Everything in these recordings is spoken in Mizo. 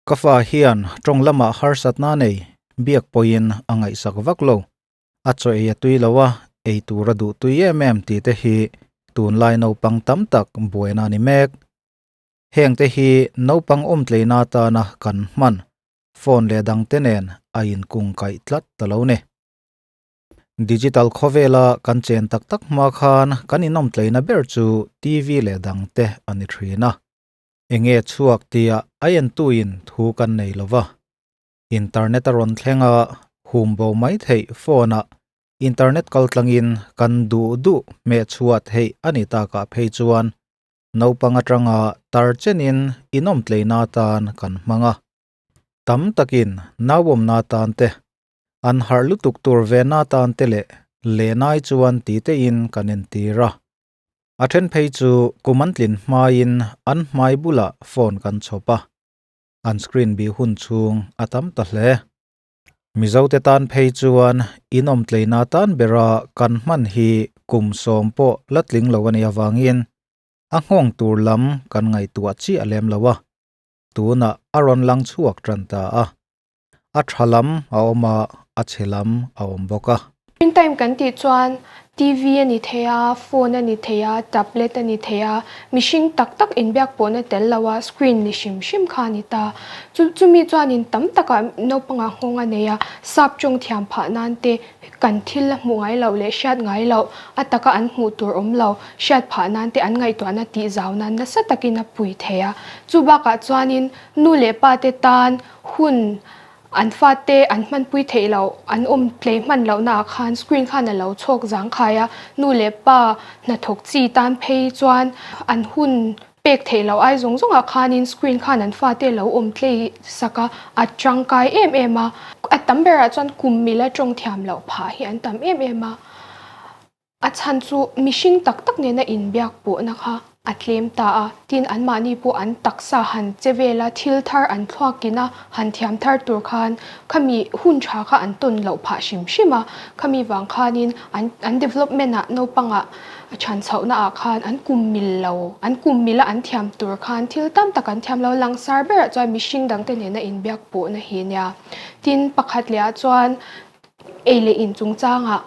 Ka fa hian tawng lamah harsatna nei biak pawhin a ngaihsak vak lo. A chaw ei a tui lo a, ei tur a duh tui em em tih te hi tunlai naupang tam tak buaina a ni mek. Heng te hi naupang awmtleina atana kan hman phone leh dangte nen a inkungkaih tlat ta lo ni. Digital khawvela kan chen tak tak hma khan kan inawmtleina ber chu TV leh dangte a ni thin a. Enge chhuak tia a entuin thu kan nei lo va. Internet a rawn thleng a, hum bo mai theih phone ah internet kal tlangin kan duh duh hmeh chhuah theih a ni takah phei chuan naupang atanga tar chenin inawmtleina atan kan hmang a. Tam takin nauawmna atan te, an harh lutuk tur vena atan te leh lenai chuan ti tein kan entir a. A then phei chu kum an tlin hmain an hmai bulah phone kan chhawp a, an screen bih hun chhung a tam ta hle. Mizote tan phei chuan inawmtleina tan bera kan hman hi kum sawm pawh la tling lo a nih avangin a nghawng tur lam kan ngaihtuah chiah lem lo a, tunah a rawn lang chhuak tan ta a. A tha lam a awm a, a chhe lam a awm bawk a. Screen time kan tih chuan TV a ni thei a, phone a ni thei a, tablet a ni thei a, mihring tak tak inbiak pawhna tel lo a screen ni hrim hrim kha a ni ta. Chu chumi chuanin tam takah naupangah nghawng a nei a, sap tawng thiam phah nan te kan thil a hmuh ngai loh leh hriat ngai loh, a taka an hmuh tur awm lo, hriat phah nan te an ngaihtuahna tih zau nan nasa takin a pui thei a. Chu bakah chuanin nu leh pa te tan hun an fate an hmanpui theih loh, an awm tlei hman lohnaah khan screen khan a lo chhawk zangkhai a, nu leh pa hnathawk chi tan phei chuan an hun pek theih loh ai zawng zawngah khanin screen khan an fate lo awm tlei sak a, a tangkai em em a. A tam berah chuan kum mila tawng thiam loh phah hi an tam em em a. A chhan chu mihring tak tak nena inbiak pawhna kha a tlem ta a, tin anmahni pawh an taksa han che vela thil thar an thluakin a han thiam thar tur khan khami hun tha kha an tawn loh phah hrim hrim a, khami vang khanin an an development ah naupangah chhan chhohna ah khan an kum mil lo, an kum mila an thiam tur khan thil tam tak an thiam lo, langsar berah chuan mihring dangte nena inbiak pawhna hi nia. Tin pakhat leh ah chuan ei leh in chungchangah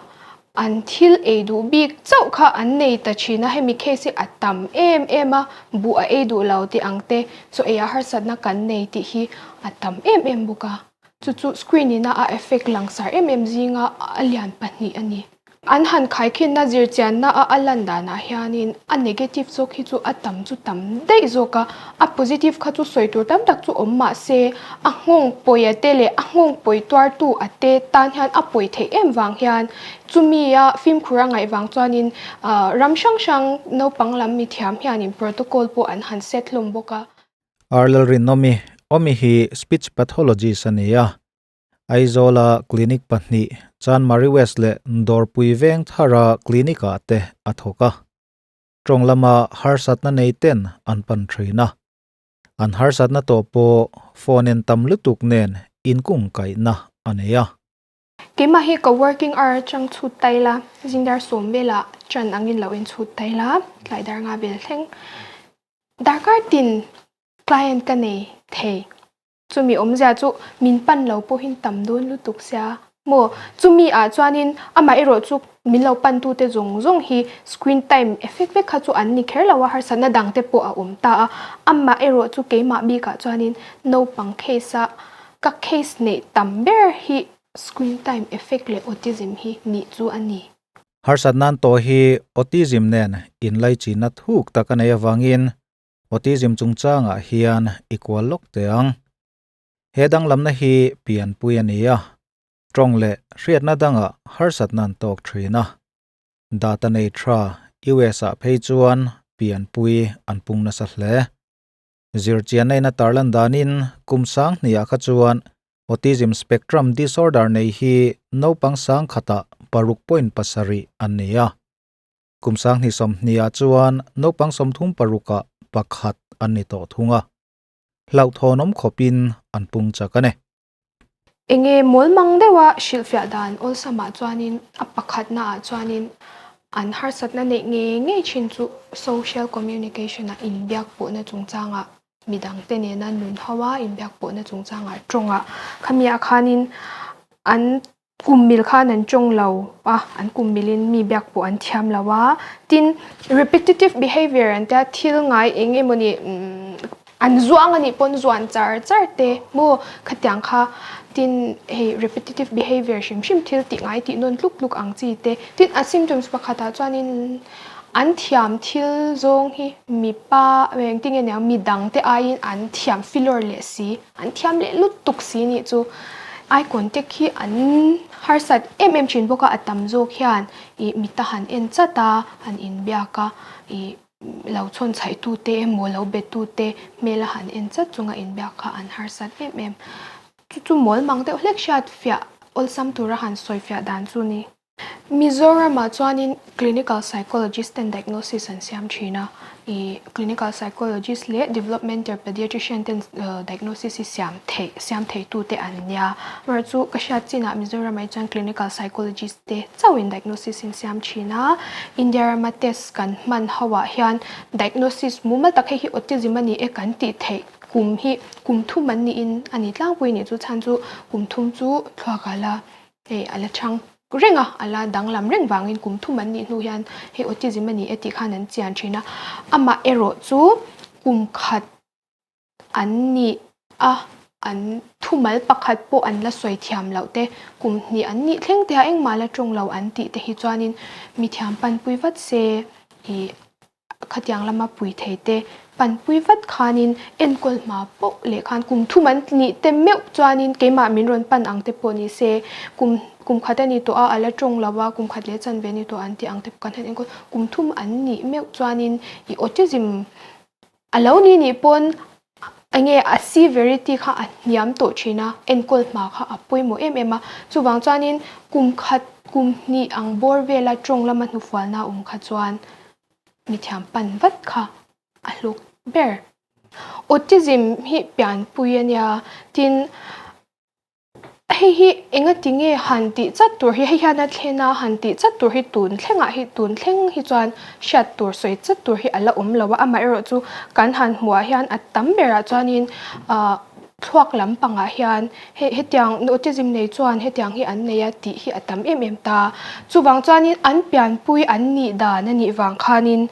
an thil ei duh bik chauh kha an nei ta thin a, hemi case hi a tam em em a, buh a ei duh lo tih ang te chaw ei ah harsatna kan nei tih hi a tam em em bawk a, chu chu screen ina a effect langsar em em zinga a lian pahnih a ni. An han khaikhinna zirchianna a a lan danah hianin a negative zawk hi chu a tam chu tam daih zawk a, a positive kha chu sawi tur tam tak chu awm mah se a nghawng pawi a te leh a nghawng pawi tuartu a te tan hian a pawi theih em vang hian chumi a fimkhur a ngaih vang chuanin ram hrang hrang naupang lam mithiam hianin protocol pawh an han set hlawm bawk a. Arlel Rinawmi, Awmi hi speech pathologist a ni a, Aizawla clinic pahnih, Chanmari West leh Dawrpui Vengthara clinic-ah te a thawk a. Tawng lama harsatna nei ten an pan thin a. An harsatna tawh pawh phone en tam lutuk nen inkungkaihna a nei a. Keimah hi ka working hour atang chhut tai la, zingdar sawm velah chan angin lo inchhut tai la, tlai dar nga vel thleng. Darkar tin client ka nei thei. Chumi awmzia chu min pan lo pawhin tam dawn lutuk sia maw? Chumi ah chuanin amah erawh chu min lo pan tute zawng zawng hi screen time effect vek kha chu an ni kher lo a, harsatna dang te pawh a awm ta a. Amah erawh chu keimah bikah chuanin naupang case a ka case neih tam ber hi screen time effect leh autism hi nih chu a ni. Harsatna an tawh hi autism nen inlaichinna thuk tak a neih avangin Autism chungchangah hian i kual lawk teh ang. He danglamna hi pianpui a ni a, tawng leh hriatna dangah harsatna an tawk thin a. Data nei tha US-ah phei chuan pianpui an pung nasa hle. Zirchianna in a tarlan danin kum sang hniah kha chuan autism spectrum disorder nei hi naupang sang khatah paruk point pasarih an ni a. Kum sanghnih sawmhnih ah chuan naupang sawmthum parukah pakhat an ni tawh thung a, hlauhthawnawm khawpin an pung chak a ni. Enge mawlmang deuha hrilhfiah dan awlsamah chuanin a pakhatnaah chuanin an harsatna neih ngei ngei thin chu social communication-a inbiak pawhna chungchangah. Midangte nena nun ho a inbiak pawhna chungchangah tawngah khamiah khanin an kum mil khan an tawng lo a, an kum milin mi biak pawh an thiam lo a. Tin, repetitive behavior an tia thil ngai eng emawni an zuang a nih pawn zuan char char te maw khatiang kha tin hei repetitive behavior hrim hrim thil tih ngai tih nawn tluk tluk ang chi te. Tin, a symptoms pakhatah chuanin an thiam thil zawng hi mipa engtin nge niang midang te aiin an thiam filawr leh si. An thiam leh lutuk si nih chu eye contact hi an harsat em em thin bawk a, a tam zawk hian ih mita han en chat a, han inbiak a, ih lo chhawn chhaih tu te emaw lo be tu te hmel a han en chat chunga inbiak kha an harsat em em. Chu chu mawl mang deuh hlek hriat fiah awlsam tura han sawi fiah dan chu ni. Mizoramah chuanin Clinical Psychologist ten diagnosis an siam thin a, ih Clinical Psychologist leh Developmental Pediatrician ten diagnosis hi siam theih siam theitu te an nia. Amaherawhchu chu ka hriat chinah Mizoramah hi chuan Clinical Psychologist te chauhin diagnosis in siam thin a, India rama test kan hman ho ah hian diagnosis mumal tak hei hi autism a ni e kan tih theih kum hi kum thum an niin a ni tlangpui nih chu chhan chu kum thum chu thluak ah la Hei a la chhang reng a, a la danglam reng vangin kum thum an nih hnu hian hei autism a ni e tih khan an chian thin a. Amah erawh chu kum khat an nih a, an thumal pakhat pawh an la sawi thiam loh te, kum hnih an nih thleng te a engmah la tawng lo an tih te hi chuanin mithiam panpui vat se ih Khatiang lama pui thei te panpui vat khanin enkawl hma poh leh khan kum thum an nih te meuh chuanin keimah min rawn pan ang te pawh ni se, kum kum khat a ni tawh a, a la tawng lo a, kum khat leh chanve a ni tawh an tih ang te pawh kan han enkawl. Kum thum an nih meuh chuanin i autism a lo ni nih pawn Enge a severity kha a hniam tawh thin a, enkawl hma kha a pawimawh em em a. Chuvang chuanin kum khat, kum hnih ang bawr vela tawng lama hnufualna a awm kha chuan mithiam pan vat kha a hlawk ber. Autism hi pianpui a nia, tin Hei hi enga ti nge han tih chat tur hi, hei hian a thlen a, han tih chat tur hi tun thlengah hi tun thleng hi chuan hriat tur sawi chat tur hi a la awm lo a, amaherawh chu kan han hmuhah hian a tam berah chuanin ah thluak lampangah hian hei hetiang autism nei chuan hetiang hi an nei a tih hi a tam em em ta. Chuvang chuanin an pianpui an nih dan a nih vang khanin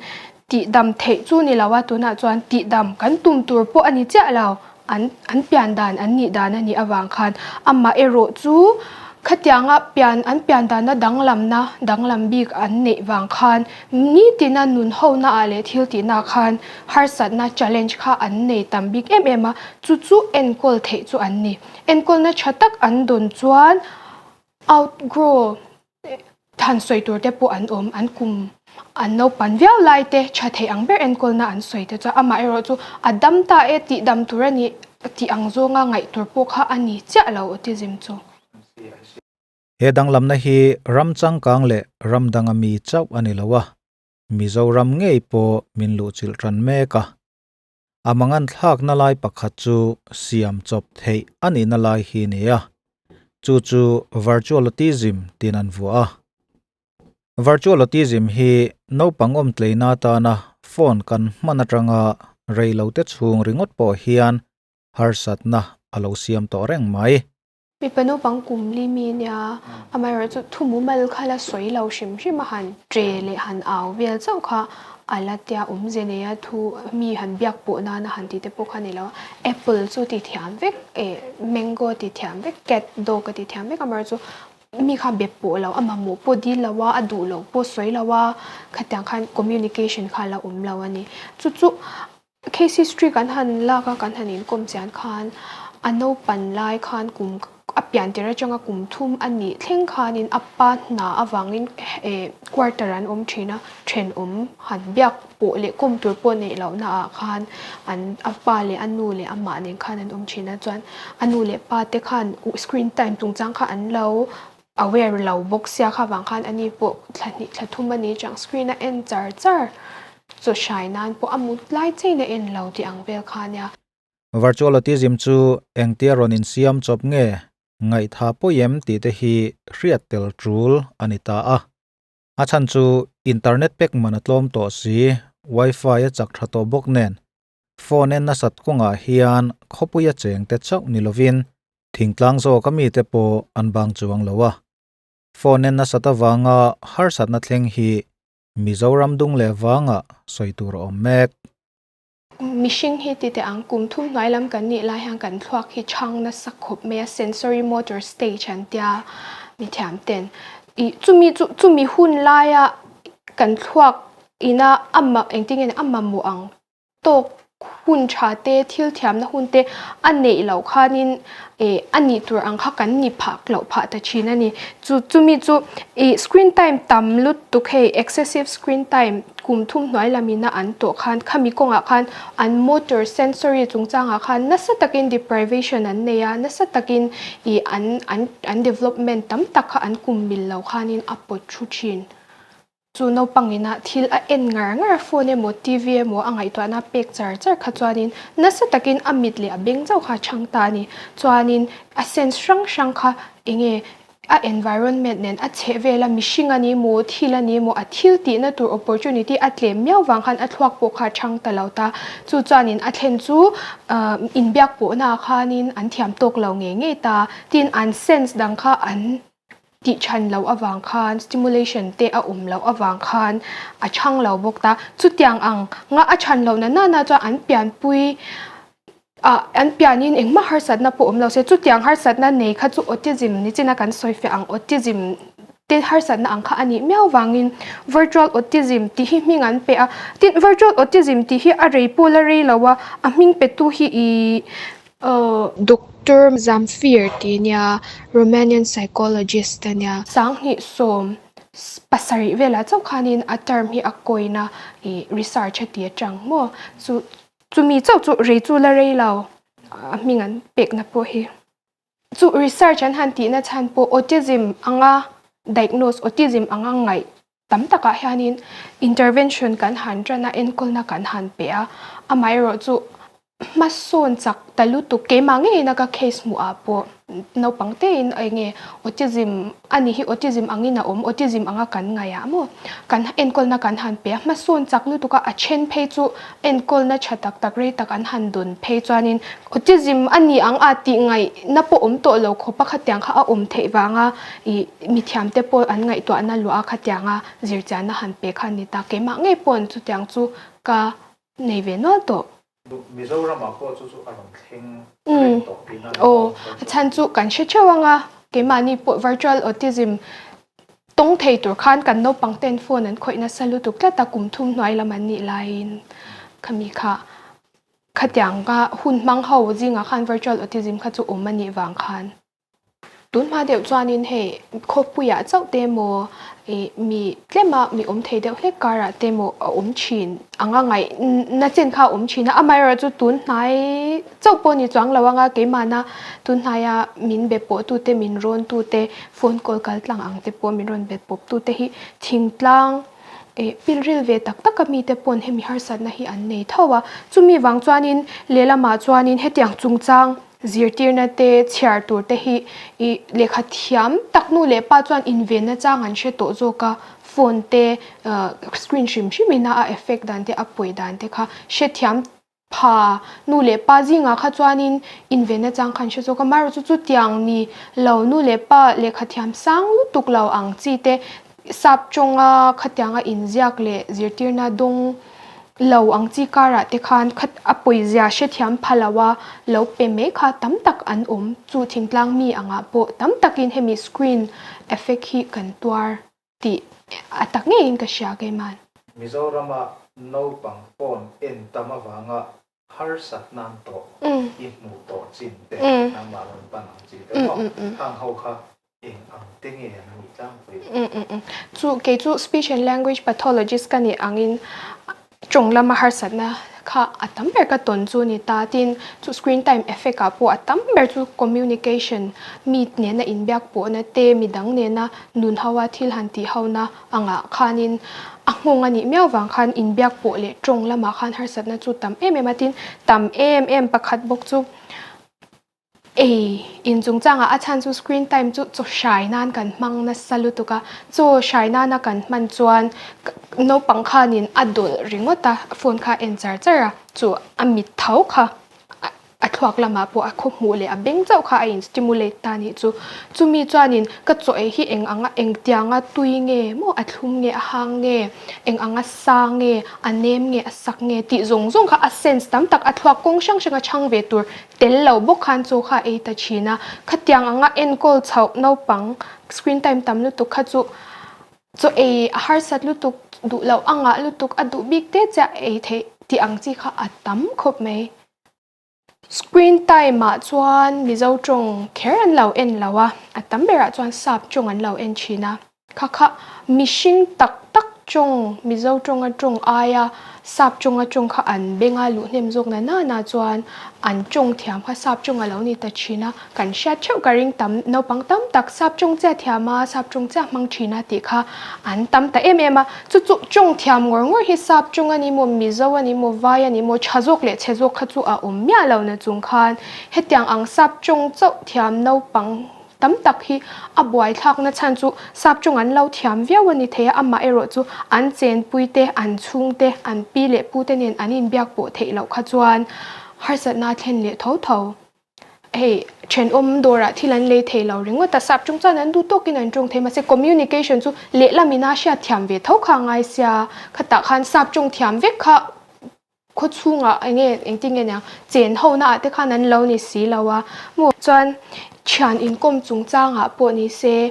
Tihdam theih chu ni lo a, tunah chuan tihdam kan tum tur pawh a ni chiah lo. An an pian dan an nih dan a nih avang khan amah erawh chu khatianga pian an pian dana danglamna danglam bik an neih vang khan nitina nun hona ah leh thil tihna khan harsatna challenge kha an nei tam bik em em a, chu chu enkawl theih chu an ni. Enkawlna tha tak an dawn chuan outgrow Han sawi tur te pawh an awm, an kum an naupan viau lai te tha thei ang ber enkawlna an sawi te chuan amah erawh chu a dam ta e tih dam tur a nih tih ang zawnga ngaih tur pawh kha a ni chiah lo autism chu. He danglamna hi ram changkang leh ram danga mi chauh a ni lo a, Mizoram ngei pawh min luhchilh tan mek a. A mangan thlakna lai pakhat chu siam chawp theih a nihna lai hi a ni a, chu chu Virtual Autism tiin an vuah a. Virtual Autism hi naupang awm tleina atana phone kan hman atanga reilote chhung ringawt pawh hian harsatna a lo siam tawh reng mai. Mipa naupang kum li mi nia, amaherawhchu chu thu mumal kha la sawi lo hrim hrim a, han tre leh han au vel chauh kha a la tia awmze nei a, thu mi han biak pawh nana han tih te pawh kha a ni lo a, apple chu ti thiam vek eh mango ti thiam vek, cat dog a ti thiam vek, amaherawhchu chu mi kha be pawh lo, a mamawh pawh dil lo a, a duh loh pawh sawi lo a, khatiang khan communication kha a la awm lo a ni. Chu chu Case history kan han lak a, kan han inkawm chian khan a naupan lai khan kum a pian tir atanga kum thum a nih thleng khanin a pa hna avangin eh quarter an awm thin a, thenawm han biak pawh leh kawm tur pawh neih lohna ah khan an a pa leh a nu leh amah nen khan an awm thin a, chuan a nu leh pa te khan screen time chungchang kha an lo aware lo bawk sia kha vang khan ani pawh thla hnih thla thum a ni chang screen a en char char chaw hrai nan pawh a mut lai chein a en lo tih ang vel kha nia. Virtual autism chu engtia rawn insiam chawp nge ngaihtha pawi em tih te hi hriat tel tul a ni ta a. A chhan chu internet pek man a tlawm tawh si, wifi a chak tha tawh bawk nen. Phone en nasat kawngah hian khawpuia chengte chauh ni lovin thingtlang zawka mite pawh an bang chuang lo a. Phone en nasat avanga harsatna thleng hi Mizoram dung leh vangah sawi tur a awm mek. Mihring hi ti teh ang, kum thum hnuai lam kan nih lai hian kan thluak hi chhang nasa khawp mai a, sensory motor stage an tia mithiam ten. Ih chumi chu chumi hun laia kan thluak ina a engtin nge a mamawh ang tawk hun tha te, thil thiamna hun te a neih loh khanin eh a nih tur ang kha kan ni phah loh phah ta thin a ni. Chu chumi chu ih screen time tam lutuk hei excessive screen time kum thum hnuai lamina an tawh khan khami kawngah khan an motor sensory chungchangah khan nasa takin deprivation an nei a, nasa takin ih an an an development tam tak kha an kum mil lo khanin a pawt thu thin. Chu naupang ina thil a en ngar ngar a, phone emaw TV emaw a ngaihtuahna a pek char char kha chuanin nasa takin a mit leh a beng chauh kha a chhang ta a ni. Chuanin a sense hrang hrang kha enge a environment nen a chheh vel a, mihring a ni maw, thil a ni maw, a thil tihna tur opportunity a tlem miau vang khan a thluak pawh kha a chhang ta lo ta. Chu chuanin a thlen chu inbiak pawhnaah khanin an thiam tawk lo ngei ngei ta. Tin, an sense dang kha an Tih chhan loh avang khan stimulation te a awm loh avang khan a chhang lo bawk ta. Chutiang ang nga a chhan lohna nana chuan an pianpui ah an pianin engmah harsatna pawh awm lo se chutiang harsatna nei kha chu autism ni china kan sawi fiah ang autism te harsatna ang kha a nih miau vangin virtual autism tih hi hming an pe a. Tin virtual autism tih hi a rei pawh la rei lo a, a hming petu hi ih Doctor Zamfir tih nia Romanian psychologist a nia. Sanghnih sawm pasarih velah chauh khanin a term hi a coin a, ih research a ti atang maw? Chu chumi chauh chu rei chu la rei lo a hming an pekna pawh hi. Chu research an han tihna chhan pawh autism anga diagnose autism anga ngaih tam takah hianin intervention kan han tan a, enkawlna kan han pe a, amaherawhchu hmasawn chak ta lutuk keimah ngeiin a ka case hmuh ah pawh naupang tein eng nge autism a nih hi autism angin a awm autism anga kan ngaih ah maw kan enkawlna kan han pe a, hmasawn chak lutuk a a then phei chu enkawlna tha tak tak rei tak an han dawn phei chuanin autism a ni ang a tih ngaihna pawh awm tawh lo khawp a khatiang kha a awm theih vanga ih mithiam te pawh an ngaihtuahna luah a khatianga zirchianna han pe kha a ni ta keimah ngei paw'n chutiang chu ka nei ve nual tawh. Mizoramah pawh chu chu a rawn thleng reng tawh tihna a ni maw? Aw, a chhan chu kan hre theuh ang a, keimahni pawh virtual autism tawng thei tur khan kan naupang ten phone an khawih nasa lutuk tlat a, kum thum hnuai lam an nih laiin khami kha khatianga hun hmang ho zingah khan virtual autism kha chu awm a nih vang khan. Tunhma deuh chuanin hei khawpuiah chauh te emaw ih mi tlema mi awm thei deuh hlek karah te emaw a awm thin anga ngaih na chen kha a awm thin a, amaherawh chu tun hnai chauh pawh ni chuang lo anga keimahna tun hnaia min be pawh tute min rawn tute phone call kal tlang ang te pawh min rawn be pawp tute hi thingtlang ih pilril ve tak tak a mite pawn hemi harsatna hi an nei tho a, chumi vang chuanin lehlamah chuanin hetiang chungchang Zirtirna te, chhiar tur te hi i lehkha thiam tak nu leh pa chuan invenna chang an hre tawh zawk a, phone te screen hrim hrim ina a effect dan te a pawi dan te kha hrethiam pha nu leh pa zingah kha chuanin invenna chang kha an hre zawk a, amaherawhchu chu chutiang ni lo nu leh pa lehkha thiam sang lutuk lo ang chi te sap tawnga khatianga inziak leh zirtirna dawng lo ang chi karah te khan khat a pawizia hrethiam pha lo a lo pe mai kha tam tak an awm. Chu thingtlang mi angah pawh tam takin hemi screen effect hi kan tuar tih a tak ngeiin ka hria keiman. Mizorama naupang phone en tam avanga harsat nan tawh i hmuh tawh chin te nangmah rawn pan ang chi te maw khang ho kha eng ang te nge an nih tlangpui? Chu kei chu speech and language pathologist ka nih angin tawng lama harsatna kha a tam ber ka tawn chu ni ta tin chu screen time effect ah pawh a tam ber chu communication mi nena inbiak pawhna te midang nena nun ho a thil han tih ho na angah khanin a nghawng a nih miau vang khan inbiak pawh leh tawng lamah khan harsatna chu tam em em a tin tam em em pakhat bawk chu. Ei in chungchangah a chhan chu screen time chu chaw hrai nan kan hmang nasa lutuk a, chaw hrai nana kan hman chuan naupang khanin a dawlh ringawt a, phone kha a en char char a, chu a mit tho kha a thluak lamah pawh a khaw hmuh leh a beng chauh kha a in stimulate ta nih chu. Chumi chuanin ka chaw ei hi eng anga engtianga tui nge maw a thlum nge a hang nge eng anga sa nge a nem nge a sak nge tih zawng zawng kha a sense tam tak a thluak kawng hrang hrang a chhang ve tur Tel lo bawk khan chaw kha ei ta thin a, khatiang anga enkawl chhoh naupang screen time tam lutuk kha chu chaw ei a harsat lutuk duh loh a ngah lutuk a duh bik te chiah ei theih tih ang chi kha a tam khawp mai. Screen time ah chuan Mizo tawng kher an lo en lo a, a tam berah chuan sap tawng an lo en thin a. Kha kha mihring tak tak tawng, Mizo tawnga tawng aia sap tawnga tawng kha an benga luh hnem zawk na nana chuan an tawng thiam kha sap tawng a lo ni ta thin a, kan hriat theuh ka ring tam naupang tam tak sap tawng chiah thiam a, sap tawng chiah hmang thin a tih kha an tam ta em em a, chu chu tawng thiam ngawr ngawr hi sap tawng a ni maw, Mizo a ni maw, Vai a ni maw, tha zawk leh chhe zawk kha chu a awm miah lo na chung khan hetiang ang sap tawng chauh thiam naupang Tam tak hi a buaithlakna chhan chu sap chung an lo thiam viau a ni thei a, amah erawh chu an chenpui te, an chhung te, an pi leh pu te nen an inbiak pawh theih loh kha chuan harsatna a thlen leh tho tho. Hei thenawm dawrah thil an lei thei lo ringawt a, sap chung chuan an duh tawkin an tawng thei mahse communication chu lehlam ina hriat thiam ve tho kha a ngai sia, khatah khan sap tawng thiam vek kha Khaw chhungah eng nge engtin nge nia chen ho naah te khan an lo ni si lo a maw chuan thian inkawm chungchangah pawh ni se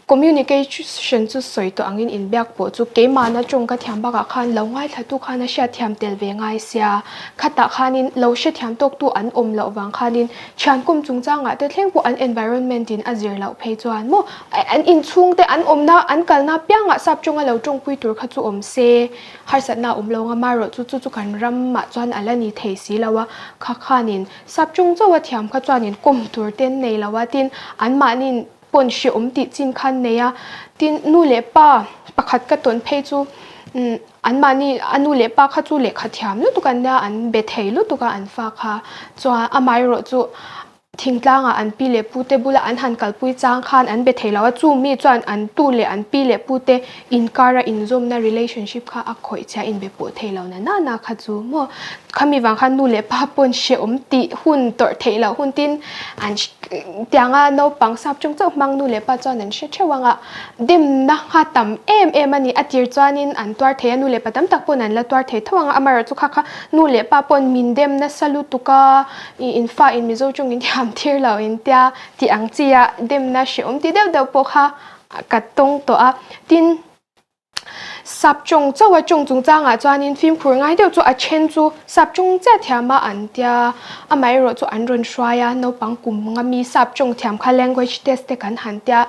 communication chu sawi tawh angin inbiak pawh chu keimahna tawng ka thiam bakah khan lo ngaithlatu khan a hriatthiam tel ve ngai sia khatah khanin lo hrethiam tawktu an awm loh vang khanin thian kawm chungchangah te thleng pawh an environment in a zir loh phei chuan maw an inchhung te an awmna an kalna piangah sap tawnga lo tawngpui tur kha chu awm se. Harsatna a awm lo anga marawh chu chu chu kan ramah chuan a la ni thei si lo a, kha khanin sap chung chauh a thiam kha chuanin kawm tur te an nei lo a, tin anmahniin pawn hrehawm tih chin kha an nei a, tin nu leh pa pakhat ka tawn phei chu umm anmahni a nu leh pa kha chu lehkha thiam lutuk an nia an be thei lutuk a an fa kha chuan amaherawh chu Thingtlangah an pi leh pute bula an han kalpui chang khan an be thei lo a, chu mi chuan an tu leh an pi leh pute inkara inzawmna relationship kha a khawih chhia inbe pawh thei lo na na na kha chu maw. Khami vang khan nu leh pa pawn hrehawm tih hun tawrh theih loh hun tin an tianga naupang sap chung chauh hmang nu leh pa chuan an hre theuh ang a, demna kha tam em em a ni. A tir chuanin an tuar thei a, nu leh pa tam tak pawn an la tuar thei tho ang a, amaherawhchu kha kha nu leh pa pawn min dem nasa lutuk a, I in fa in Mizo chung in thiam thir lo in tia tih ang chi a demna hrehawm ti deuh deuh pawh kha ka tawng tawh a. Tin, sap tawng chauh a tawng chungchangah chuanin fimkhur ngai deuh chu a then chu sap tawng chiah thiam a an tia, amaherawh chu an rawn hruai a, naupang kum nga mi sap tawng thiam kha language test te kan han tia.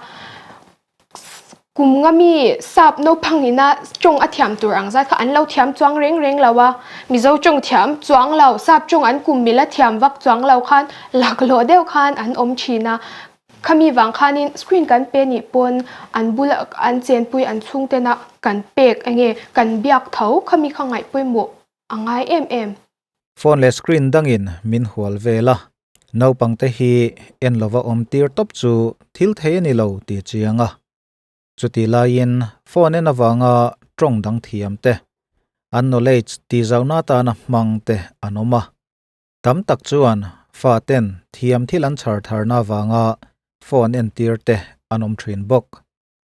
Kum nga mi sap naupang ina tawng a thiam tur ang zat kha an lo thiam chuang reng reng lo a, Mizo tawng thiam chuang lo, sap tawng an kum mila thiam vak chuang lo khan laklawh deuh khan an awm thin a. Khami vang khanin screen kan pe nih pawn an bula an chenpui an chhungtena kan pek enge kan biak tho khami kha ngaih pawimawh a ngai em em. Phone leh screen dangin min hual vel a, naupangte hi en lova awm tir tawp chu thil thei a ni lo tih chiang a. Chutih laiin phone en avanga tawng dang thiam te, an knowledge tih zauna atana hmang te an awm a. Tam tak chuan faten thiam thil an chhar tharna avanga phone entir te an awm thin bawk.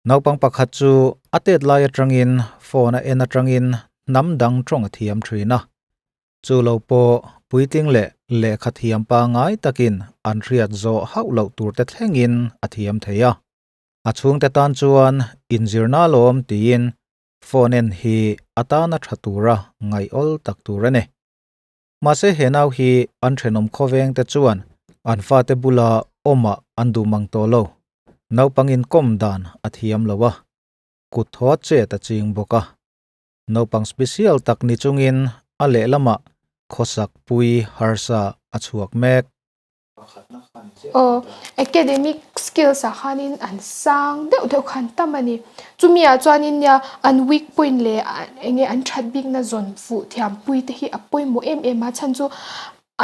Naupang pakhat chu a tet lai atangin phone a en atangin hnam dang tawng a thiam thin a. Chu lo pawh puitling leh lehkha thiam pangngai takin an hriat zawh hauh loh tur te thlengin a thiam thei a. A chhungte tan chuan inzirna alawm tiin phone en hi a tana tha tura ngaih-awl tak tur a ni. Mahse he nau hi an thenawm khawveng te chuan an fate bula awmah an duh mang tawh lo. Naupang inkawm dan a thiam lo a, kut thaw chet a ching bawk a. Naupang special tak ni chungin a lehlamah khawsak pui harsa a chhuak mek. Aw, academic skills ah khanin an sang deuh deuh khan tam a ni. Chumi ah chuanin nia an weak point leh eng nge an that bikna zawn fuh thiam pui te hi a pawimawh em em a, chhan chu.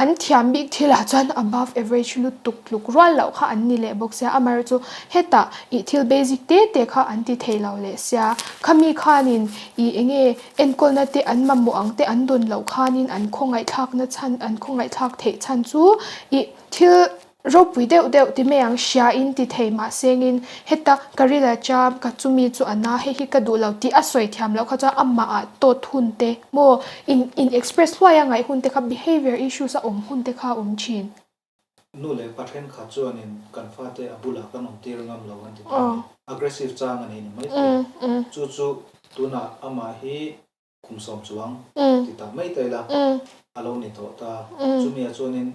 An thiam bik thilah chuan above average lutuk tluk rual loh kha an ni leh bawk sia, amaherawhchu hetah ih thil basic te te kha an ti thei lo leh sia, khami khanin ih enge enkawlna te an mamawh ang te an dawn loh khanin an khawngaihthlakna chhan an khawngaihthlak theih chhan chu ih thil Ropui deuh deuh ti mai ang hria in ti thei mahsengin heta ka ril a cham ka chumi chu a na hei hi ka duh lo tih a sawi thiam loh kha chuan amah ah tawt hun te maw in in express hluai a ngaih hun te kha behavior issues a awm hun te kha a awm thin. Nu leh pa thenkhat chuanin kan fate a bulah kan awm tir ngam lo an ti ta a ni. Aggressive chang a nei ni mai thei. Chu chu tunah amah hi kum sawm chuang ti tak mai ta ila a lo ni tawh ta. Chumi ah chuanin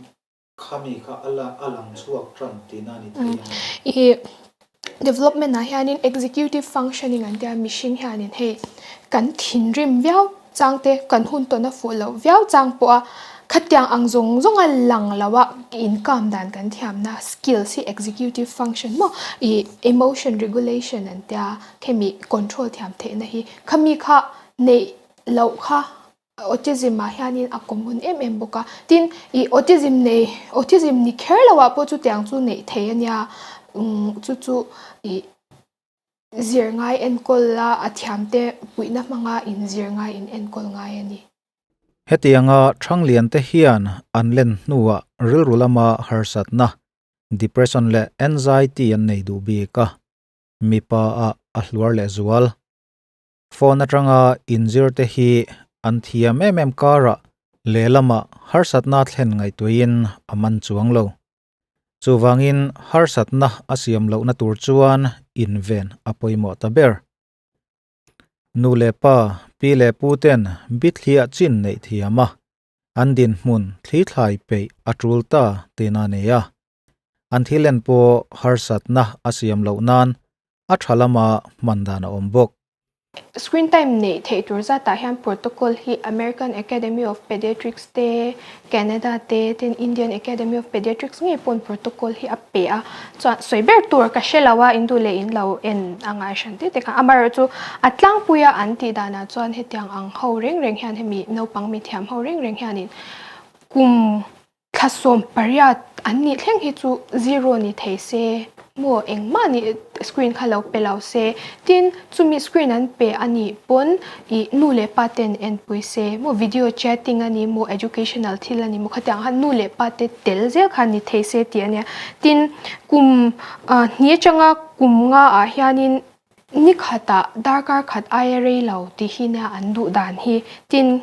Khami kha a la a lang chhuak tan tihna a ni thei ang. I development ah hianin executive functioning an tia mihring hianin hei kan thinrim viau chang te kan hun tawn a fuh loh viau chang pawh a khatiang ang zawng zawng a lang lo a inkam dan kan thiamna skills hi executive function maw i emotion regulation an tia khemi control thiam theihna hi khami kha neih loh kha Autism ah hianin a common em em bawk a, tin ih autism nei autism ni kher lo ah pawh chutiang chu neih thei a nia umm chu chu ih zir ngai enkawl la a thiam te puihna hmanga in zir ngai in enkawl ngai a ni. Hetianga Thanglian te hian an len hnuah rilru lama harsatna, depression leh anxiety an nei duh bik a, mipa ah a hluar lehzual. Phone atanga inzir te hi an thiam em em karah lehlamah harsatna thlen ngaihtuahin a man chuang lo. Chuvangin harsatna a siam lohna tur chuan inven a pawimawh ta ber. Nu leh pa, pi leh pu ten bithliah chin neih thiam a, an dinhmun thlithlai peih a tul ta tihna a nei a. An thil en pawh harsatna a siam loh nan a tha lama hman dan a awm bawk. Screen time neih theih tur zatah hian protocol hi American Academy of Pediatrics te, Canada te, tin Indian Academy of Pediatrics ngei pawn protocol hi a pe a. Chuan sawi ber tur ka hre lo a, in duh leh in lo en a ngai hran tih te kha. Amaherawhchu a tlangpuia an tih danah chuan hetiang ang ho reng reng hian hemi naupang mithiam ho reng reng hianin kum Thla 18 an nih thleng hi chu zero ni thei se maw engmah nih screen kha lo pe lo se tin chumi screen an pe a nih pawn ih nu leh pa ten enpui se maw video chatting a ni maw educational thil a ni maw khatiang khan nu leh pa te tel zel kha ni thei se tih a nia tin kum hni atanga kum nga ah hianin ni khatah darkar khat aia rei lo tih hi nia an duh dan hi tin.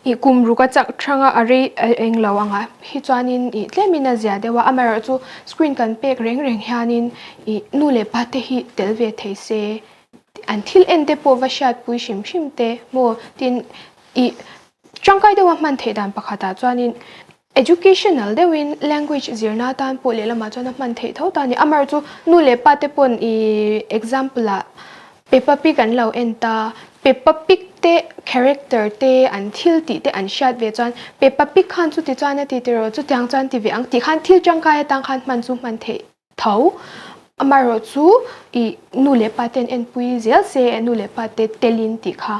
Ih kum ruk a chak thang a, a rei eng lo ang a hi chuanin ih tlemin a zia deuh a, amaherawhchu screen kan pek reng reng hianin ih nu leh pa te hi tel ve thei se, an thil en te pawh va hriatpui hrim hrim te maw tin ih tangkai deuha hman theih dan pakhatah chuanin educational deuhin language zirna atan pawh lehlamah chuan a hman theih tho ta a ni, amaherawhchu nu leh pa te pawn ih example ah Peppa Pig an lo en ta. Peppa Pig te character te an thil tih te an hriat ve chuan Peppa Pig khan chuti chuan a ti tiraw chutiang chuan ti ve ang tih khan thil tangkai atang khan hman chu hman theih tho. Amaherawh chu ih nu leh pa ten enpui zel se nu leh pa te telin tih kha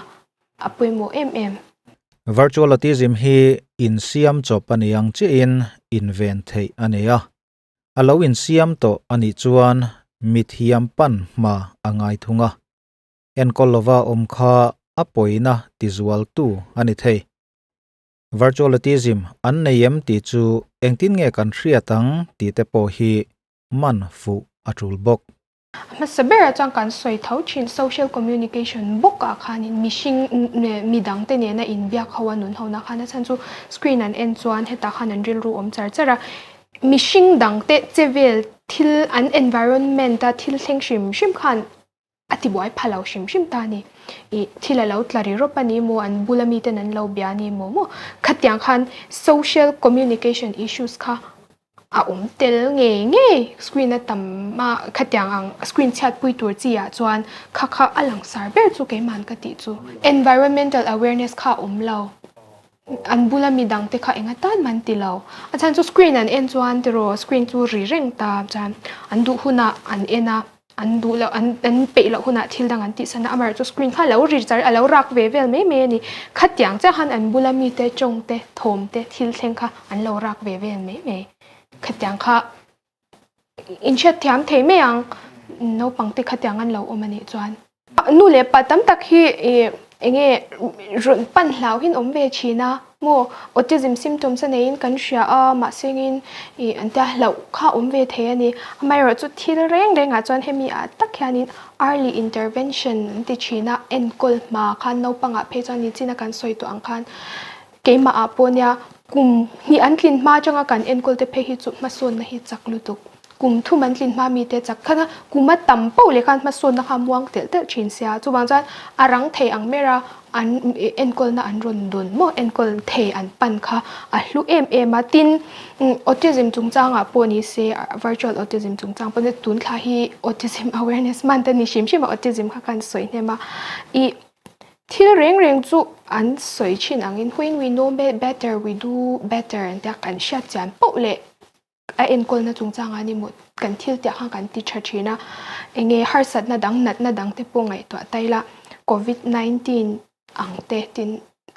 a pawimawh em em. Virtual autism hi insiam chawp a ni ang chiahin inven theih a ni a. A lo insiam tawh a nih chuan mithiam pan hma a ngai thung a, enkawl lova awm kha a pawina tizualtu a ni thei. Virtual autism an nei em tih chu engtin nge kan hriat ang tih te pawh hi man fuh a tul bawk. A hmasa berah chuan kan sawi tho thin social communication bawk ah khanin mihring midang te nena inbiak ho a nun ho na khan a chhan chu screen an en chuan hetah khan an rilru awm char char a, mihring dang te che vel thil an environment a thil thleng hrim hrim khan a tibuai pha lo hrim hrim ta a ni. Ih thil a lo tla ri rawp a ni maw an bula miten an lo bia a ni maw maw khatiang khan social communication issues kha A awm tel ngei ngei screen a tam a khatiang ang screen chhiat pui tur chi ah chuan kha kha a langsar ber chu keimahn ka tih chu environmental awareness kha a awm lo an bula midang te kha enga tan man ti lo a chhan chu screen an en chuan tiraw screen chu ri reng ta chuan an duh hunah an en a. An duh loh, an an peih loh hunah thil dang an tihsan a, amaherawhchu screen kha a lo ri char, a lo rak ve vel mai mai a ni. Khatiang chiah khan an bula mite tawng te, thawm te, thil thleng kha an lo rak ve vel mai mai. Khatiang kha inhriat thiam thei mai ang, naupang te khatiang an lo awm a nih chuan. Nu leh pa tam tak hi ih enge rawn pan hlauhin awm ve thin a maw autism symptoms a neiin kan hria a mahsengin ih an tia hlauh kha awm ve thei a ni. Amaherawhchu thil reng rengah chuan hemi ah tak hianin early intervention an ti thin a enkawl hma khan naupangah phei chuan nichina kan sawi tawh ang khan keimah ah pawh nia kum hnih an tlin hma atanga kan enkawl te phei hi chu hmasawnna hi chak lutuk. Kum thum an tlin hma mite chak khan a, kum a tam poh leh khan hmasawnna kha a muang telh telh thin sia. Chuvang chuan a rang thei ang ber a, an enkawlna an rawn dawn maw, enkawl thei an pan kha a hlu em em a. Tin, autism chungchangah pawh ni se, virtual autism chungchang pawh ni se, tun thla hi autism awareness month a ni hrim hrim a, autism kha kan sawi hnem a. Ih thil reng reng chu an sawi thin angin when we know better we do better an tia kan hriat chian poh leh A enkawlna chungchangah ni maw kan thil tiah khan kan ti tha thin a, enge harsatna dang natna dang te pawh ngaihtuah ta ila covid 19 ang te tin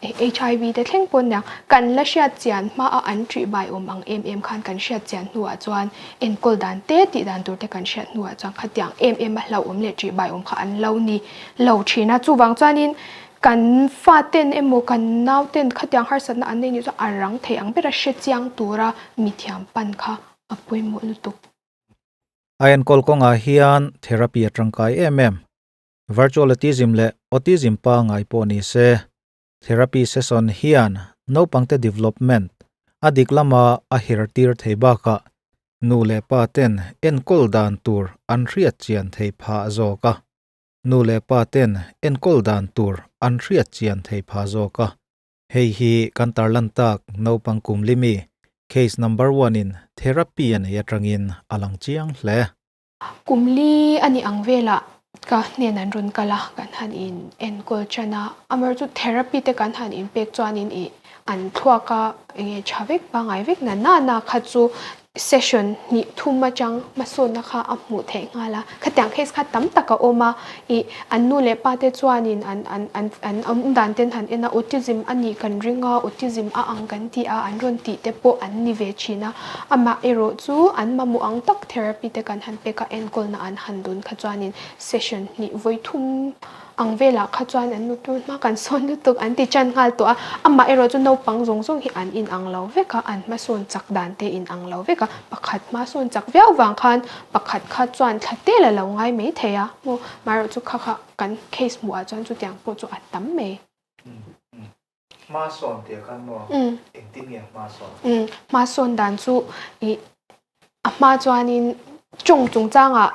HIV te thleng pawh nia kan la hriat chian hma a an ṭih bai awm ang em em khan kan hriat chian hnuah chuan enkawl dan te tih dan tur te kan hriat hnuah chuan khatiang em em a hlauhawm leh ṭih bai awm kha an lo ni lo thin a chuvang chuanin Kan faten emaw kan nauten khatiang harsatna an nei nih chuan a rang thei ang bera hre chiang tura mithiam pan kha a pawimawh lutuk. A enkawl kawngah hian therapy a tangkai em em. Virtual autism leh autism pangngai pawh ni se, therapy session hian naupangte development a dik lama a her tir thei bakah nu leh pa ten enkawl dan tur an hriat chian thei phah zawk a. Nu leh pa ten enkawl dan tur an hriat chian thei pha zawk a. Hei hi kan tarlan tak naupang kum limi case number one in therapy a nei atangin a lang chiang hle. Kum li a nih ang velah ka hnen an rawn kal a, kan han in enkawl tan a. Amaherawhchu therapy te kan han inpek chuanin ih an thluak a enge tha vek pangngai vek na na na kha chu session hnih thum atang hmasawnna kha a hmuh theih nghal a, khatiang case kha tam tak a awm a, ih an nu leh pa te chuanin an an an an awm dan ten han en a, autism a nih kan ring a, autism a ang kan ti a, an rawn tih te pawh an ni ve thin a, amah erawh chu an mamawh ang tak therapy te kan han pek a, enkawlna an han dawn kha chuanin session hnih vawi thum Ang velah kha chuan an nutur hma kan sawn lutuk an ti tan nghal tawh a, amah erawh chu naupang zawng zawng hi an inang lo vek a, an hmasawn chak dan te inang lo vek a, pakhat hmasawn chak viau vang khan pakhat kha chuan thla tel a lo ngai mai thei a, maw amaherawh chu kha kha kan case hmuh ah chuan chutiang pawh chu a tam mai. Hmasawn tih ah khan maw engtin nge hmasawn? Hmasawn dan chu ih a hma chuanin tawng chungchangah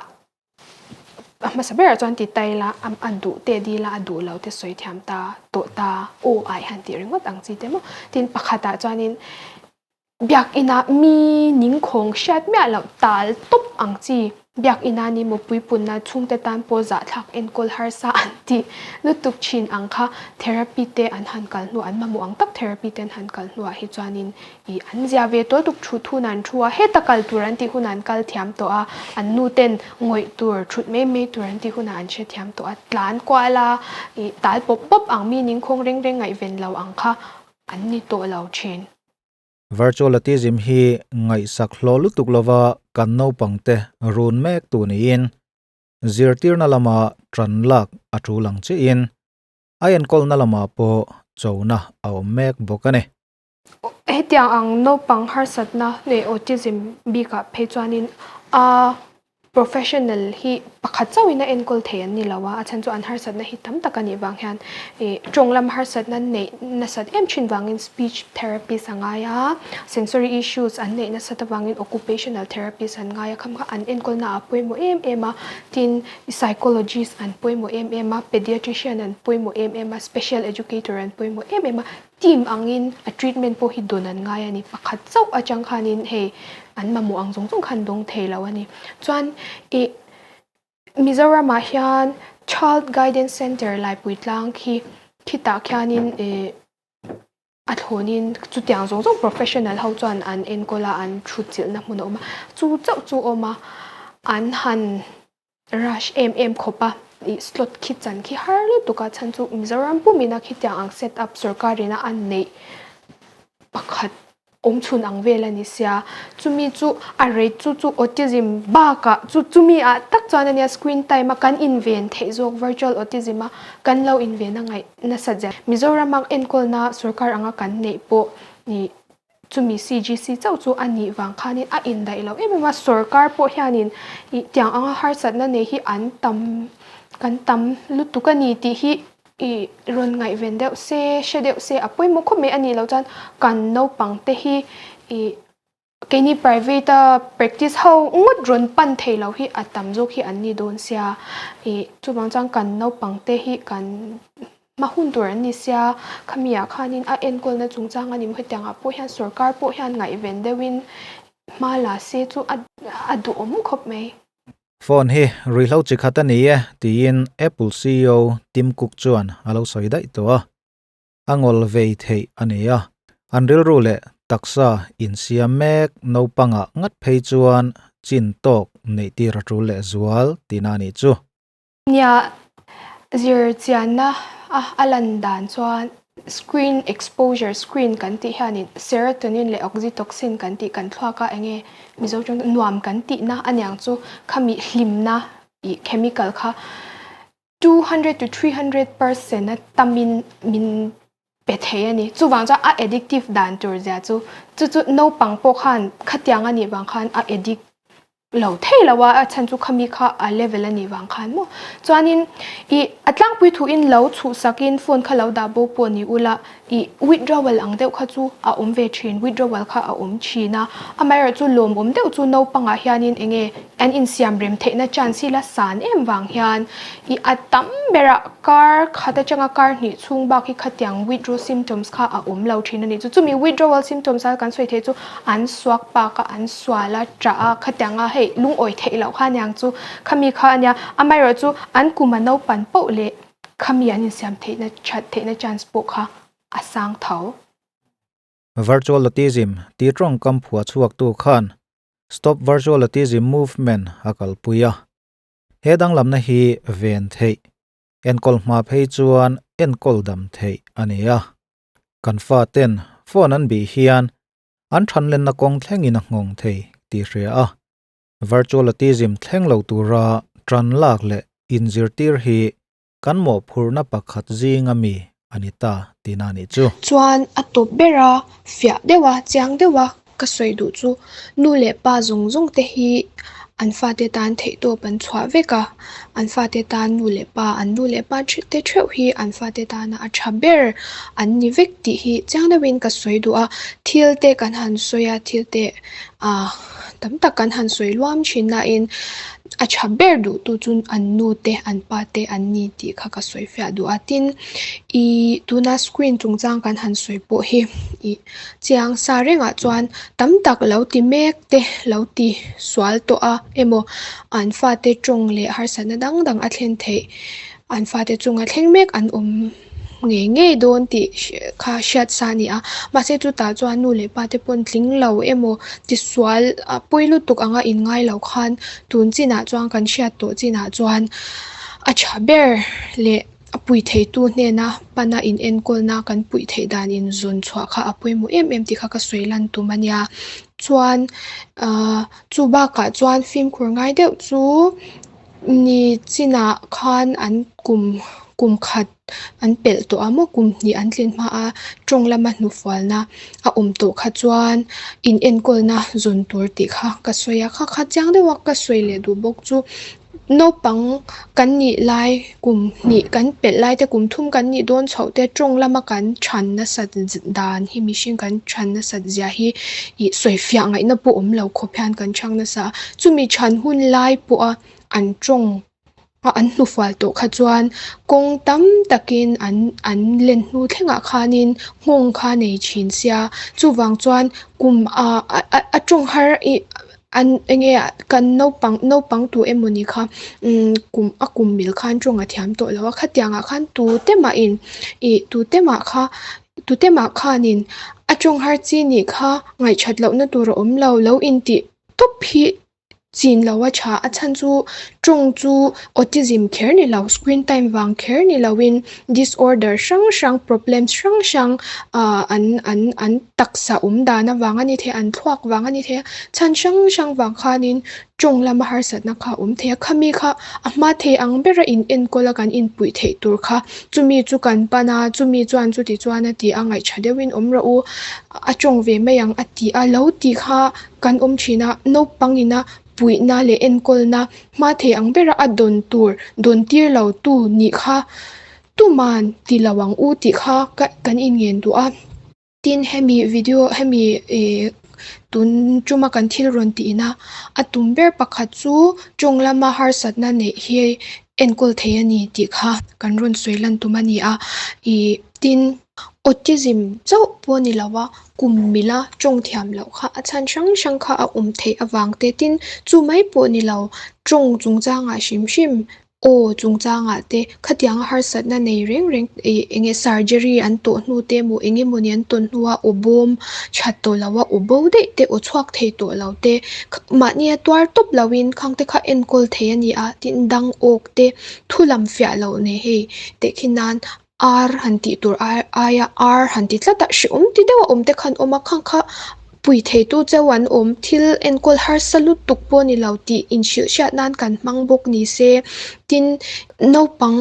A hmasa berah chuan ti tai la, a duh te dil a, a duh lo te sawi thiam ta tawh ta aw ai han tih ringawt ang chi te maw. Tin pakhatah chuanin biakinah mi ningkhawng hriat miah loh tal tawp ang chi biakinah ni maw puipunna chhungte tan pawh zahthlak enkawl harsa an tih lutuk thin ang kha therapy te an han kal hnuah an mamawh ang tak therapy te an han kal hnuah hi chuanin Ih, an zia ve tawh tuk thut hun an thu a, heta kal tur an tih hunah an kal thiam tawh a, an nu ten ngawih tur, thut mai mai tur an tih hunah an hre thiam tawh a, tlan kual a, ih, tal pawp pawp ang mi ningkhawng reng reng ngaihven lo ang kha an ni tawh lo thin. Virtual autism hi ngaihsak hlawh lutuk lova kan naupangte run mek tu niin zirtirna lama tan lak a tul ang chiahin a enkawlna lamah pawh chona a awm mek bawk a ni. Hetiang ang naupang harsatna leh autism bikah phei chuanin a professional hi pakhat chauhin a enkawl thei an ni lo a, a chhan chu an harsatna hi tam tak a nih vang hian ih tawng lam harsatna neih nasat em thin vangin speech therapist a ngai a, sensory issues an neih nasat avangin occupational therapist an ngai a, kham kha an enkawlna ah a pawimawh em em a, tin psychologist an pawimawh em em a, pediatrician an pawimawh em em a, special educator an pawimawh em em a. Team angin a treatment pawh hi dawn an ngai a ni. Pakhat chauh atang khanin hei an mamawh ang zawng zawng khan dawng thei lo a ni. Chuan ih Mizoramah hian Child Guidance Centre Laipuitlang khi khitah khianin ih a thlawnin chutiang zawng zawng professional ho chuan an enkawl a, an thutchilhna hmun a awm a. Chu chauh chu awm a, an han. Rush em em khawp a, ih slot khi chan khi har lutuk a chhan chu Mizoram pumina khitiang ang set up sorkarina a neih pakhat awm chhun ang vel a ni sia. Chumi chu a rate chu chu autism bakah chu chumi ah tak chuan ania screen time a kan inven theih zawk virtual autism a kan lo inven a ngaih nasat zia. Mizoram a enkawlna sorkar anga kan neih pawh ih Chumi CGC chauh chu a nih vang khanin a indaih lo em em a, sorkar pawh hianin ih tiang anga harsatna nei hi an tam kan tam lutuk a ni tih hi ih rawn ngaihven deuh se, hre deuh se a pawimawh khawp mai a nih loh chuan kan naupang te hi ih keini private a practice ho ngawt rawn pan thei lo hi a tam zawk hi an ni dawn sia ih chuvang chuan kan naupang te hi kan Hma hun tur an ni sia, khami ah khanin a enkawlna chungchang a ni maw hetiangah pawh hian sorkar pawh hian ngaihven deuhin hma la se chu a duhawm khawp mai. Phone hi ruihhlo chi khat a ni e tiin Apple ceo Tim Cook chuan a lo sawi daih tawh a. A ngawl vei theih a ni a, an rilru leh taksa insiam mek naupangah ngat phei chuan chin tawk neih tir a tul lehzual tihna a nih chu. Nia, zir chianna a a lan dan chuan screen exposure, screen kan tih hianin serotonin leh oxytocin kan tih kan thluak a enge Mizo tawng nuam kan tihna aniang chu khami hlimna ih chemical kha 200 to 300 percent a tamin min pe thei a ni. Chuvang chuan a addictive dan tur zia chu chu chu naupang pawh khan khatiang a nih vang khan a addict lo thei lo a, a chhan chu khami kha a level a nih vang khan maw. Chuanin ih a tlangpui thuin lo chhuhsakin phone kha lo dah bo pawh ni ula ih withdrawal ang deuh kha chu a awm ve thin, withdrawal kha a awm thin a. Amaherawhchu lawmawm deuh chu naupangah hianin eng nge an insiam rem theihna chance hi la san em vang hian ih a tam berah kar khat atanga kar hnih chhung bak hi khatiang withdraw symptoms kha a awm lo thin a ni. Chu chumi withdrawal symptoms a kan sawi theih chu an suak pak a, an sual a, ṭah a, khatianga hei lungawi theih loh kha aniang chu khami kha a nia. Amaherawhchu an kum a naupan poh leh khami an insiam theihna that theihna chance pawh kha a sang tho. Virtual Autism tih tawngkam phuah chhuaktu khan Stop Virtual Autism Movement a kalpui a. He danglamna hi ven theih, enkawl hma phei chuan enkawl dam theih a ni a. Kan faten phone an bih hian an thanlenna kawng thlengin a nghawng thei tih hria a. Virtual Autism thleng lo tura tan lak leh inzirtir hi kan mawhphurhna pakhat zinga mi a ni ta tihna a nih chu. Chuan a tawp ber a, fiah deuh a, chiang deuh a ka sawi duh chu nu leh pa zawng zawng te hi an fate tan theihtawp an chhuah vek a, an fate tan nu leh pa, an nu leh pa te theuh hi an fate tana a tha ber an ni vek tih hi chiang deuhin ka sawi duh a, thil te kan han sawi a, thil te ah tam tak kan han sawi luam thin nain a tha ber duh tu chu an nu te an pa te an ni tih kha ka sawi fiah duh a tin ih tuna screen chungchang kan han sawi pawh hi ih chiang sa rengah chuan tam tak lo ti mek te lo ti sual tawh a emaw an fate tawng leh harsatna dang dang a thlen theih an fate chunga thleng mek an awm. ngei ngei dawn tih kha hriat sa a ni a mahse chutah chuan nu leh pa te pawn tling lo emaw tisual a pawi lutuk anga in ngai lo khan tun chinah chuan kan hriat tawh chinah chuan a tha ber leh a pui thei tu hnena pana in enkawlna kan puih theih dan in zawn chhuah kha a pawimawh em em tih kha ka sawi lan tum a nia chuan ahh chu bakah chuan fimkhur ngai deuh chu. Ni chinah khan an kum kum khat an pelh tawh a maw kum hnih an tlin hma a tawng lama hnufualna a awm tawh kha chuan in enkawlna zawn tur tih kha ka sawi a kha kha chiang deuh a ka sawi leh duh bawk chu naupang kan nih lai kum hnih kan pelh lai te kum thum kan nih dawn chhoh te tawng lama kan than nasat dan hi mihring kan than nasat zia hi ih sawi fiah ngaihna pawh awm lo khawp hian kan chhang nasa a chumi chhan hun lai pawha an tawng a an hnufual tawh kha chuan kawng tam takin an an len hnu thlengah khanin nghawng kha nei thin sia chuvang chuan kum ah a tawng har ih an eng nge kan naupang naupang tu emawni kha umm kum a kum mil khan tawng a thiam tawh lo a khatiangah khan tute mahin ih tute mah kha tute mah khanin a tawng har chi nih kha ngaihthat lohna tur a awm lo lo intih tawp hi. Chin lo a tha, a chhan chu tawng chu autism kher ni lo, screen time vang kher ni lo in disorder hrang hrang problems hrang hrang ah an an an taksa awm dan avang a ni thei a, an thluak vang a ni thei a, chhan hrang hrang vang khanin tawng lama harsatna kha a awm thei a, khami kha a hma thei ang bera in enkawl a kan inpuih theih tur kha chumi chu kan pan a, chumi chuan chuti chuan a ti a, ngaihṭha deuhin awm rawh u, a tawng ve mai ang a ti a, lo tih kha kan awm thin a, naupang ina puihna leh enkawlna hma thei ang bera a dawn tur dawn tir lo tu nih kha tuman ti lo ang u tih kha ka kan inngen duh a. Tin, hemi video hemi ih tun tuma kan thil rawn tih ina a tum ber pakhat chu tawng lama harsatna neih hi enkawl thei a ni tih kha kan rawn sawi lan tum a ni a. Ih tin. Autism chauh pawh a ni lo a, kum mila tawng thiam loh kha a chhan hrang hrang kha a awm theih avang te tin chu mai pawh a ni lo, tawng chungchangah hrim hrim aw chungchangah te khatianga harsatna nei reng reng ih eng nge surgery an tawh hnu te emaw eng emawni an tawn hnua aw bawm that tawh lo a aw bo daih te aw chhuak thei tawh lo te mahnia tuar tawp loin khang te kha enkawl thei a ni a tin dang awk te thu lam fiah loh nei hei tehkhin nan Ar han tih tur ai aia ar han ti tlat a, hrehawm ti deuh a awm te khan awm a, khang kha pui theitu cheu an awm, thil enkawl harsa lutuk pawh ni lo tih inhrilh hriat nan kan hmang bawk ni se. Tin, naupang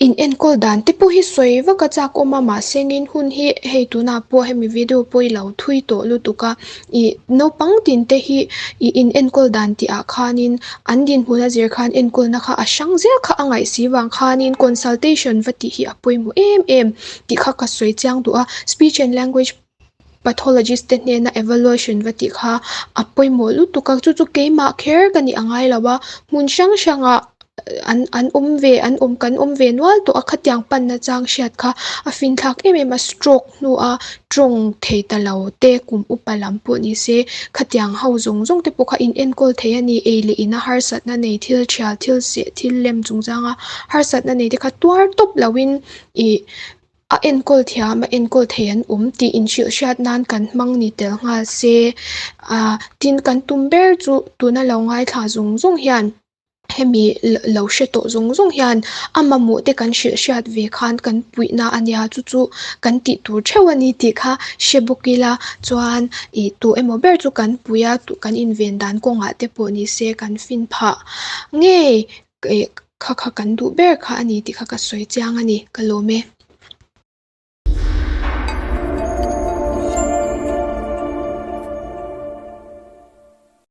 in enkawl dan te pawh hi sawi vak a chak awm a, mahse ngin hun hi hei tunah pawh hemi video pawh i lo thui tawh lutuk a, ih naupang tin te hi ih in enkawl dan tih ah khanin An dinhmun a zir khan enkawlna kha a hrang zel kha a ngaih si vang khanin consultation va tih hi a pawimawh em em tih kha ka sawi chiang duh a, speech and language pathologist te hnena evaluation va tih kha a pawimawh lutuk a, chu chu keimah kher ka nih a ngai lo a, hmun hrang hrangah an an awm ve an awm kan awm ve nual tawh a, khatiang panna chang hriat kha a finthlak em em a, stroke hnua tawng thei ta lo te kum upa lam pawh ni se khatiang ho zawng zawng te pawh kha in enkawl thei a ni ei leh ina harsatna nei thil thial thil seh thil lem chungchanga harsatna nei te kha tuar tawp loin ih a enkawl thiam a enkawl thei an awm tih inhrilh hriat nan kan hmang ni tel nghal se ah tin kan tum ber chu tuna lo ngaithla zawng zawng hian. Hemi lo hre tawh zawng zawng hian a mamawh te kan hrilh hriat ve khan kan puihna a nia chu chu kan tih tur theuh a ni tih kha hre bawk ila chuan ih tu emaw ber chu kan pui a kan inven dan kawngah te pawh ni se kan fin phah ngei ih kha kha kan duh ber kha a ni tih kha ka sawi chiang a ni ka lawm e.